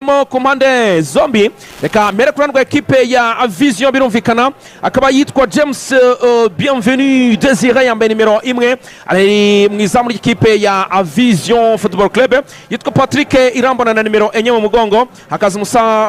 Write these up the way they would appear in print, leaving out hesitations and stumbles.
Ku mpande zombi, reka mbere ku ruhande rwa ekipe ya Vision, birumvikana akaba yitwa James Bienvenu Desire, yambaye nimero 1, ari mu izamu ry'ikipe ya Vision Football Club. Yitwa Patrick Irambona na nimero 4 mu mugongo. Hakaza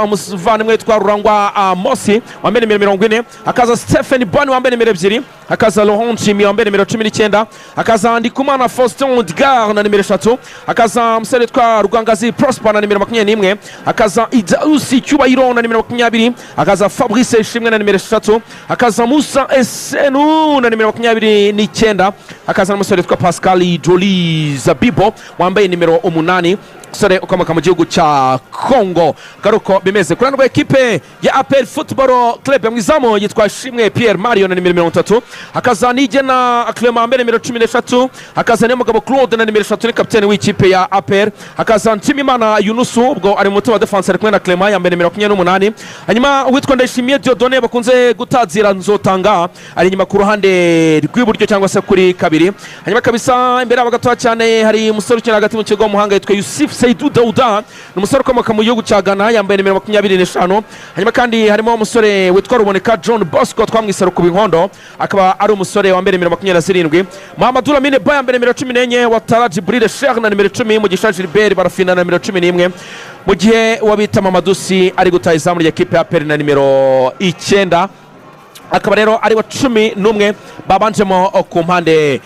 umuvandimwe witwa Rurangwa Mosi wambaye nimero 40. Hakaza Stephen Boni wambaye nimero 2. Hakaza Laurent Jimmy wambaye nimero 19. Hakaza Ndikumana Faustin Edgar na nimero 3. Hakaza umusore witwa Rwangazi Prosper na nimero 21. Hakaza Idausi Cyubahiro na nimero 20. Hakaza Fabrice Ishimwe na nimero 3. Hakaza Musa Esenu na nimero 29. Hakaza n'umusore witwa Pascal Joli Zabibo wambaye nimero 8, umusore ukomoka mu gihugu cya Congo. Garuko bimeze ku ruhande rwa ekipe ya APR Football Club, mu izamu yitwa Shimwe Pierre Mario na nimero 30. Hakaza Nigena Clement wambaye nimero 13. Hakaza Niyomugabo Claude na nimero 3, ni kapitene w'ikipe ya APR. Hakaza Nshimimana Yunusu, ubwo ari mu mutima wa defense, ari kumwe na Clement yambaye nimero 28. Hanyuma uwitwa Ndayishimiye Dieudonné bakunze gutazira Nzotanga ari inyuma ku ruhande rw'iburyo cyangwa se kuri kabiri. Hanyuma kabisa imbere yabo gatoya cyane hari umusore ukina hagati mu kigo w'umuhanga yitwa Yusuf Seidu Dauda, ni umusore ukomoka mu gihugu cya Ghana, yambaye nimero 25. Hanyuma kandi harimo umusore witwa Ruboneka John Bosco, twamwise Rukuba Inkondo, akaba ari umusore wambaye nimero 27. Muhammadu Lamine Ba yambaye nimero 14. Watara Jibril Sheikh na nimero 10. Mugisha Gilbert Barafina na nimero 11, mu gihe uwabita Mamadusi ari gutaha izamu rya kipe ya APR na nimero 9. Akaba rero ari wa 11 babanjemo ku mpande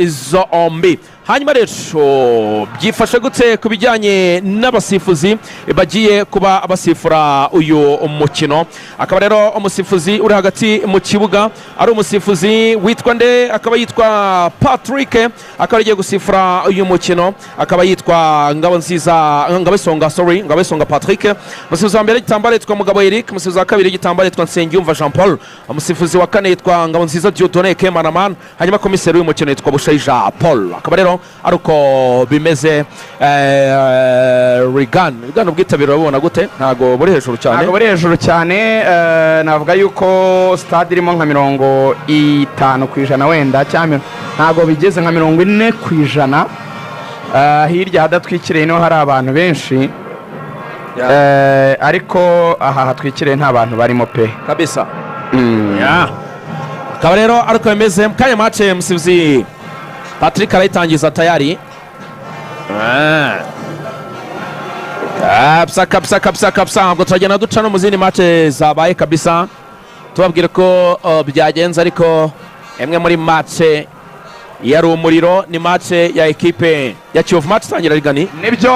zombi. Hanyuma rero byifashe gute ku bijyanye n'abasifuzi bagiye kuba basifura uyu mukino? Akaba rero umusifuzi uri hagati mu kibuga ari umusifuzi witwa nde? Akaba yitwa Patrick. Akaba agiye gusifura uyu mukino akaba yitwa Ngabonziza, Ngabesonga, sorry, Ngabesonga Patrick. Umusifuzi wa mbere igitambaro yitwa Mugabo Eric. Umusifuzi wa kabiri igitambaro yitwa Nsengiyumva Jean Paul. Umusifuzi wa kane yitwa Ngabonziza Dieudonné Kemanaman. Hanyuma komiseri w'uyu yitwa Bushayija Paul. Akaba rero ari uko bimeze. Regan, Regan, ubwitabire urabubona gute? Ntabwo buri hejuru cyane. Ntabwo buri hejuru cyane. Navuga yuko stade irimo nka 50% wenda, cyangwa ntabwo bigeze nka 40%. Hirya hadatwikiriye niho hari abantu benshi. Ariko aha hatwikiriye nta bantu barimo pe. Kabisa. Yeah. Akaba rero ari uko bimeze. Mu kanya match musifuzi Patrick arayitangiza tayari. Kabisa kabisa kabisa kabisa. Ntabwo turagenda duca no mu zindi match zabaye kabisa, tubabwira ko byagenze, ariko imwe muri match yari umuriro ni match ya ekipe ya Kiyovu. Match itangira rigani. Nibyo,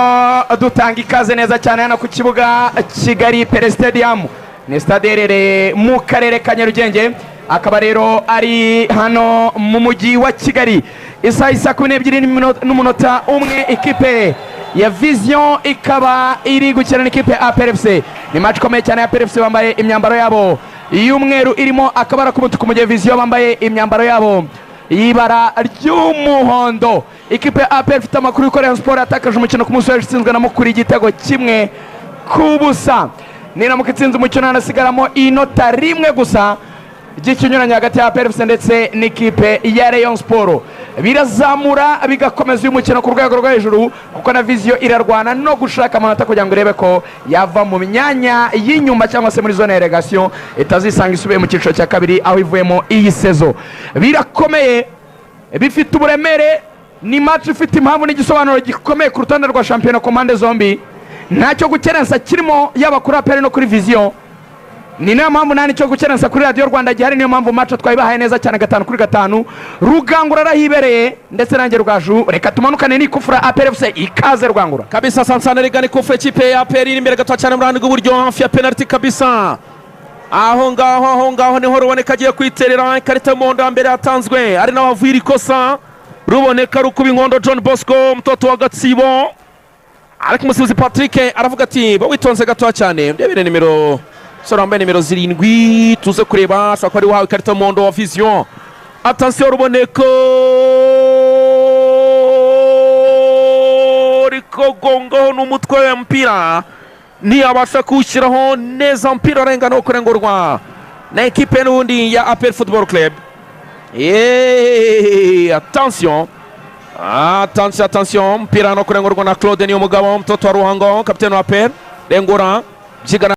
dutanga ikaze neza cyane hano ku kibuga Kigali Pele Stadium. Ni stade iherereye mu karere ka Nyarugenge, akaba rero ari hano mu mujyi wa Kigali. Isaha isa 12 n'umunota 1, ikipe ya Vision ikaba iri gukina n'ikipe ya APR FC. Ni match ikomeye cyane. Ya APR FC bambaye imyambaro yabo y'umweru irimo akabara k'umutuku, mu gihe Vision bambaye imyambaro yabo y'ibara ry'umuhondo. Ikipe ya APR ifite amakuru y'uko Rayon Sport yatakaje umukino ku munsi w'ejo, itsinzwe na Mukura igitego 1-0. Niramuka itsinze umukino, hanasigaramo inota rimwe gusa ry'ikinyuranyo hagati ya APR FC ndetse n'ikipe ya Rayon Sport. Birazamura bigakomeza uyu mukino ku rwego rwo hejuru, kuko na Vision irarwana no gushaka amanota kugira ngo irebe ko yava mu myanya y'inyuma cyangwa se muri zone ya relégation, itazisanga isubiye mu cyiciro cya kabiri aho ivuyemo iyi saison. Birakomeye, bifite uburemere, ni match ifite impamvu n'igisobanuro gikomeye ku rutonde rwa shampiyona ku mpande zombi. Ntacyo gukerensa kirimo, yaba kuri APR no kuri Vision. Ni nayo mpamvu nta nicyo gukerensa kuri Radiyo Rwanda gihari. Niyo mpamvu match twayibahaye neza cyane gatanu kuri gatanu. Rugangura arahibereye ndetse nanjye Rugaju. Reka tumanukane n'ikufura APR FC. Ikaze, Rwangura. Kabisa sansana rigana ikufu. Ekipe ya APR iri imbere gato cyane mu ruhande rw'iburyo, hafi ya penalty kabisa. Aho ngaho, aho ngaho niho Ruboneka agiye kwiterera. Ikarita y'umuhondo ya mbere yatanzwe, ari naho havuye iri kosa. Ruboneka Rukuba Inkondo John Bosco, mutoto wa Gatsibo, ariko umusifuzi Patrick aravuga ati: "Ba witonze gatoya cyane." Ndebere nimero, umusore wambaye nimero 7, tuze kureba, ashobora kuba ari wahawe ikarita y'umuhondo wa Vision. Attention, Ruboneka ariko gongaho n'umutwe we, mpira ntiyabasha kuwushyiraho neza. Umupira urengana wo kurengurwa na ekipe n'ubundi ya APR Football Club. Yeee, attention, attention, attention! Umupira no kurengurwa na Claude Niyomugabo, mtoto wa Ruhango, kapiteni wa APR. Rengura byigana.